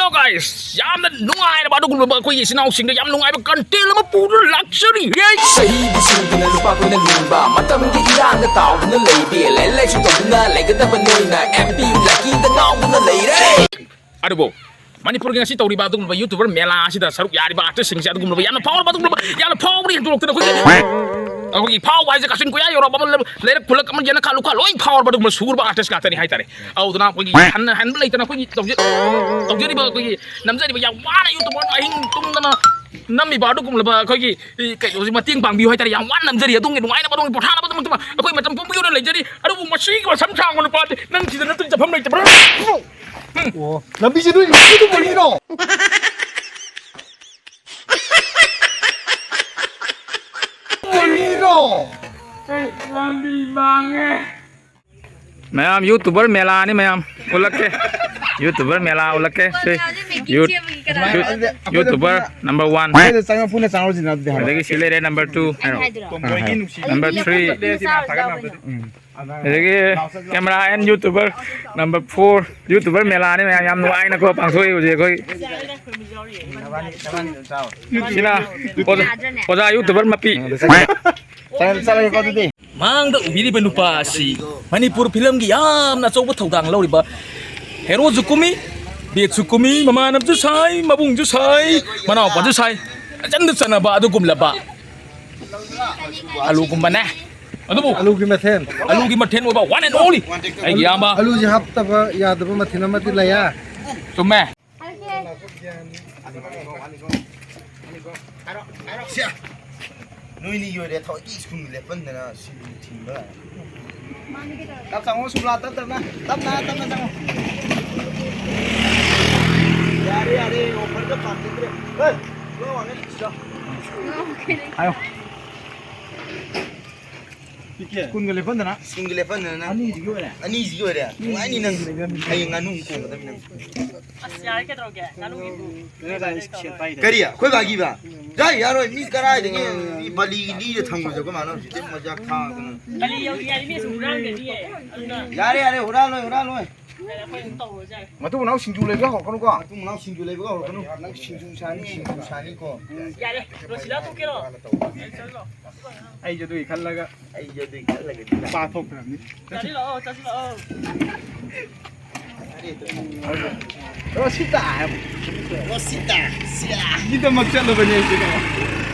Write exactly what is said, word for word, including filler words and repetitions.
Guys, ꯌꯥꯝꯅ ꯅꯨꯡꯉꯥꯏꯔꯕ ꯑꯗꯨꯒꯨꯝꯂꯕ ꯑꯩꯈꯣꯏꯒꯤ ꯏꯆꯤꯟ ꯏꯅꯥꯎꯁꯤꯡꯗ ꯌꯥꯝ ꯅꯨꯡꯉꯥꯏꯕ content ꯑꯃ ꯄꯨꯗꯨꯅ ꯂꯥꯛꯆꯔꯤ꯫ ꯆꯍꯤꯗꯤ ꯁꯨꯗꯅ ꯂꯨꯄꯥ ꯀꯨꯏꯅ ꯂꯨꯕ, ꯃꯇꯝꯒꯤ ꯏꯔꯥꯡꯅ ꯇꯥꯎꯗꯨꯅ ꯂꯩꯕꯤ, ꯂꯥꯏꯔꯤꯛ ꯂꯥꯏꯁꯨ ꯇꯧꯗꯨꯅ ꯂꯩꯒꯗꯕ ꯅꯣꯏꯅ ꯑꯦꯝ ꯄꯤ ꯌꯨ ꯂꯛꯀꯤꯗ ꯉꯥꯎꯗꯨꯅ ꯂꯩꯔꯦ꯫ ꯑꯗꯨꯕꯨ ꯃꯅꯤꯄꯨꯔꯒꯤ ꯉꯁꯤ ꯇꯧꯔꯤꯕ ꯑꯗꯨꯒꯨꯝꯂꯕ YouTuber ꯃꯦꯂꯥ ꯑꯁꯤꯗ ꯁꯔꯨꯛ ꯌꯥꯔꯤꯕ artistꯁꯤꯡꯁꯦ ꯑꯗꯨꯒꯨꯝꯂꯕ ꯌꯥꯝꯅ ꯐꯥꯎꯔꯕ, ꯑꯗꯨꯒꯨꯝꯂꯕ ꯌꯥꯝꯅ ꯐꯥꯎꯕꯅ ꯍꯦꯟꯗꯣꯛꯇꯅ ꯑꯩꯈꯣꯏꯒꯤ, ꯑꯩꯈꯣꯏꯒꯤ ꯐꯥꯎꯕ ꯍꯥꯏꯁꯦ ꯀꯥꯆꯤꯟ ꯀꯣꯌꯥ ꯌꯧꯔꯕ ꯑꯃ, ꯂꯩꯔꯛ ꯈꯨꯜꯂꯛ ꯑꯃ, ꯌꯦꯅꯈꯥ ꯂꯨꯈꯥ ꯂꯣꯏ ꯐꯥꯎꯔꯕ ꯑꯗꯨꯒꯨꯝꯕ ꯁꯨꯔꯕ artist ꯉꯥꯛꯇꯅꯤ ꯍꯥꯏꯇꯥꯔꯦ꯫ ꯑꯗꯨꯅ ꯑꯩꯈꯣꯏꯒꯤ ꯍꯟꯅ ꯍꯟꯕ ꯂꯩꯇꯅ ꯑꯩꯈꯣꯏꯒꯤ ꯇꯧꯖ-, ꯇꯧꯖꯔꯤꯕ ꯑꯩꯈꯣꯏꯒꯤ ꯅꯝꯖꯔꯤꯕ ꯌꯥꯝ ꯋꯥꯅ YouTuber ꯑꯍꯤꯡ ꯇꯨꯝꯗꯅ ꯅꯝꯃꯤꯕ ꯑꯗꯨꯒꯨꯝꯂꯕ ꯑꯩꯈꯣꯏꯒꯤ, ꯏ, ꯀꯩꯅꯣꯁꯤ ꯃꯇꯦꯡ ꯄꯥꯡꯕꯤꯌꯨ ꯍꯥꯏꯇꯥꯔꯦ꯫ ꯌꯥꯝ ꯋꯥꯅ ꯅꯝꯖꯔꯤ, ꯑꯗꯣꯝꯒꯤ ꯅꯨꯡꯉꯥꯏꯅꯕ, ꯑꯗꯣꯝꯒꯤ ꯄꯣꯊꯥꯅꯕꯗꯃꯛꯇ ꯑꯩꯈꯣꯏ ꯃꯇꯝ ꯄꯨꯝꯕꯒꯤ ꯑꯣꯏꯅ ꯂꯩꯖꯔꯤ꯫ ꯑꯗꯨꯕꯨ ꯃꯁꯤꯒꯤ ꯃꯁꯝ ꯁꯥꯡꯕ ꯅꯨꯄꯥꯗꯤ ꯅꯪ ꯁꯤꯗ ꯅꯠꯇ꯭ꯔꯗꯤ ꯆꯠꯐꯝ ꯂꯩꯇꯕ꯭ꯔꯥ? ꯑꯣ, ꯂꯝꯕꯤꯁꯦ ꯅꯣꯏ ꯂꯝꯕꯤꯗꯨ ꯀꯔꯤꯅꯣ? ꯀꯔꯤꯅꯣ? ꯂꯝꯕꯤ ꯃꯥꯡꯉꯦ꯫ ꯃꯌꯥꯝ YouTuber ꯃꯦꯂꯥꯅꯤ ꯃꯌꯥꯝ꯫ ꯎꯠꯂꯛꯀꯦ꯫ YouTuber ꯃꯦꯂꯥ ꯎꯠꯂꯛꯀꯦ꯫ ꯁꯤ ꯌꯨ-, ꯌꯨ-, YouTuber number one꯫ ꯑꯩꯈꯣꯏꯗ ꯆꯪꯉ ꯄꯨꯟꯅ ꯆꯪꯉꯨꯁꯤꯅ ꯑꯗꯨꯗꯤ ꯍꯥꯏꯔꯣ꯫ ꯑꯗꯒꯤ ꯁꯤ ꯂꯩꯔꯦ number two꯫ ꯑꯩꯅ ꯍꯥꯏꯗꯣꯏꯔꯣ? ꯑꯥ꯫ Number three꯫ ꯎꯝ꯫ ꯑꯗꯒꯤ camera and YouTuber number four꯫ YouTuber ꯃꯦꯂꯥꯅꯤ ꯃꯌꯥꯝ, ꯌꯥꯝ ꯅꯨꯡꯉꯥꯏꯅꯀꯣ ꯄꯥꯡꯊꯣꯛꯏ ꯍꯧꯖꯤꯛ ꯑꯩꯈꯣꯏ꯫ ꯁꯤꯅ ꯑꯣꯖꯥ, ꯑꯣꯖꯥ YouTuber ꯃꯄꯤ꯫ ꯆꯠꯂꯒꯦꯀꯣ ꯑꯗꯨꯗꯤ꯫ ꯃꯥꯡꯗ ꯎꯕꯤꯔꯤꯕ ꯅꯨꯄꯥ ꯑꯁꯤ ꯃꯅꯤꯄꯨꯔ ꯐꯤꯂꯝꯒꯤ ꯌꯥꯝꯅ ꯑꯆꯧꯕ ꯊꯧꯗꯥꯡ ꯂꯧꯔꯤꯕ ꯍꯦꯔꯣꯁꯨ ꯀꯨꯝꯃꯤ, ꯕꯦꯠꯁꯨ ꯀꯨꯝꯃꯤ, ꯃꯃꯥꯟꯅꯕꯁꯨ ꯁꯥꯏ, ꯃꯕꯨꯡꯁꯨ ꯁꯥꯏ, ꯃꯅꯥꯎꯄꯥꯁꯨ ꯁꯥꯏ, ꯏꯆꯟꯗ ꯆꯟꯅꯕ ꯑꯗꯨꯒꯨꯝꯂꯕ ꯑꯂꯨꯒꯨꯝꯕꯅꯦ꯫ ꯑꯗꯨꯕꯨ ꯑꯂꯨꯒꯤ ꯃꯊꯦꯜ꯫ ꯑꯂꯨꯒꯤ ꯃꯊꯦꯜ ꯑꯣꯏꯕ one and only ꯑꯩꯒꯤ ꯏꯌꯥꯝꯕ꯫ ꯑꯂꯨꯁꯦ ꯍꯥꯞꯇꯕ ꯌꯥꯗꯕ ꯃꯊꯦꯜ ꯑꯃꯗꯤ ꯂꯩꯌꯦ꯫ ꯆꯨꯝꯃꯦ꯫ ꯁꯤꯌꯥ! ꯅꯣꯏꯅꯤꯒꯤ ꯑꯣꯏꯔꯦ ꯊꯑꯣꯏꯀꯤ ꯁ꯭ꯀꯨꯜ ꯂꯦꯞꯍꯟꯗꯅ ꯁꯤꯕꯨ ꯊꯤꯟꯕ ꯂꯥꯛꯑꯦ꯫ ꯇꯞ ꯆꯪꯉꯣ, ꯁꯨꯕ꯭ꯂꯥ, ꯇꯞ ꯇꯞꯅ, ꯇꯞꯅ, ꯇꯞꯅ ꯆꯪꯉꯣ꯫ ꯌꯥꯔꯦ, ꯌꯥꯔꯦ, ꯑꯣꯐꯔꯒ ꯄꯥꯝꯖꯗ꯭ꯔꯦ꯫ ꯍꯦ, ꯂꯣꯏ ꯋꯥꯡꯅ ꯁꯤꯗ꯫ ꯍꯥꯏꯌꯣ꯫ ꯄꯤ ꯀꯨꯟꯒ ꯂꯦꯞꯍꯟꯗꯅ꯫ ꯁ꯭ꯀꯨꯜꯒꯤ ꯂꯦꯞꯍꯟꯗꯅ ꯅꯪ꯫ ꯑꯅꯤꯁꯤꯒꯤ ꯑꯣꯏꯔꯦ꯫ ꯑꯅꯤꯁꯤꯒꯤ ꯑꯣꯏꯔꯦ? ꯅꯨꯡꯉꯥꯏꯅꯤ ꯅꯪ꯫ ꯍꯌꯦꯡ ꯉꯥꯅꯨ ꯑꯃꯨꯛ ꯀꯣꯡꯒꯗꯕꯅꯤ ꯅꯪ꯫ ꯑꯁ, ꯌꯥꯔꯦ, ꯀꯩꯗꯧꯔꯒꯦ? ꯉꯥꯅꯨꯒꯤꯕꯨ꯫ ꯀꯔꯤ? ꯑꯩꯈꯣꯏ ꯕꯥꯒꯤꯕ? ꯌꯥꯏ, ꯌꯥꯔꯣꯏ꯫ ꯃꯤ ꯀꯔꯥꯏꯗꯒꯤ ꯃꯤ ꯕꯂꯤꯒꯤ ꯂꯤꯔ ꯊꯝꯒ꯭ꯔꯁꯦ ꯑꯩꯈꯣꯏ ꯃꯥꯅ ꯍꯧꯖꯤꯛꯇꯤ ꯃꯖꯥꯛ ꯈꯥꯡꯉꯗꯅ꯫ ꯕꯂꯤ ꯌꯧꯗ꯭ꯔꯤꯉꯩꯗ ꯃꯤ ꯑꯁꯨꯝ ꯍꯨꯔꯥꯟꯒꯅꯤꯌꯦ꯫ ꯑꯗꯨꯅ ꯌꯥꯔꯦ, ꯌꯥꯔꯦ, ꯍꯨꯔꯥꯜꯂꯣꯏ, ꯍꯨꯔꯥꯜꯂꯣꯏ꯫ ꯃꯇꯨꯡ ꯃꯅꯥꯎ ꯁꯤꯡꯖꯨ ꯂꯩꯕ ꯍꯧꯔꯛꯀꯅꯨꯀꯣ꯫ ꯃꯇꯨꯡ ꯃꯅꯥꯎ ꯁꯤꯡꯖꯨ ꯂꯩꯕꯒ ꯍꯧꯔꯛꯀꯅꯨ꯫ ꯅꯪ ꯁꯤꯡꯖꯨ ꯆꯥꯅꯤ, ꯁꯤꯡꯖꯨ ꯆꯥꯅꯤꯀꯣ꯫ ꯌꯥꯔꯦ, ꯔꯣꯁꯤꯂꯥ ꯇꯣꯛꯀꯦꯔꯣ? ꯑꯩꯁꯨ ꯑꯗꯨꯒꯤ ꯈꯜꯂꯒ꯫ ꯑꯩꯁꯨ ꯑꯗꯨꯒꯤ ꯈꯜꯂꯒ꯫ ꯄꯥꯊꯣꯛꯈ꯭ꯔꯕꯅꯤ꯫ ꯆꯥꯁꯤꯜꯂꯛꯑꯣ, ꯆꯥꯁꯤꯜꯂꯛꯑꯣ꯫ ꯔꯣꯁꯤꯇꯥ ꯍꯥꯏꯕ꯫ ꯔꯣꯁꯤꯇꯥ꯫ ꯁꯤꯗꯃꯛ ꯆꯠꯂꯕꯅꯦ ꯑꯩꯁꯦ ꯀꯩꯅꯣ꯫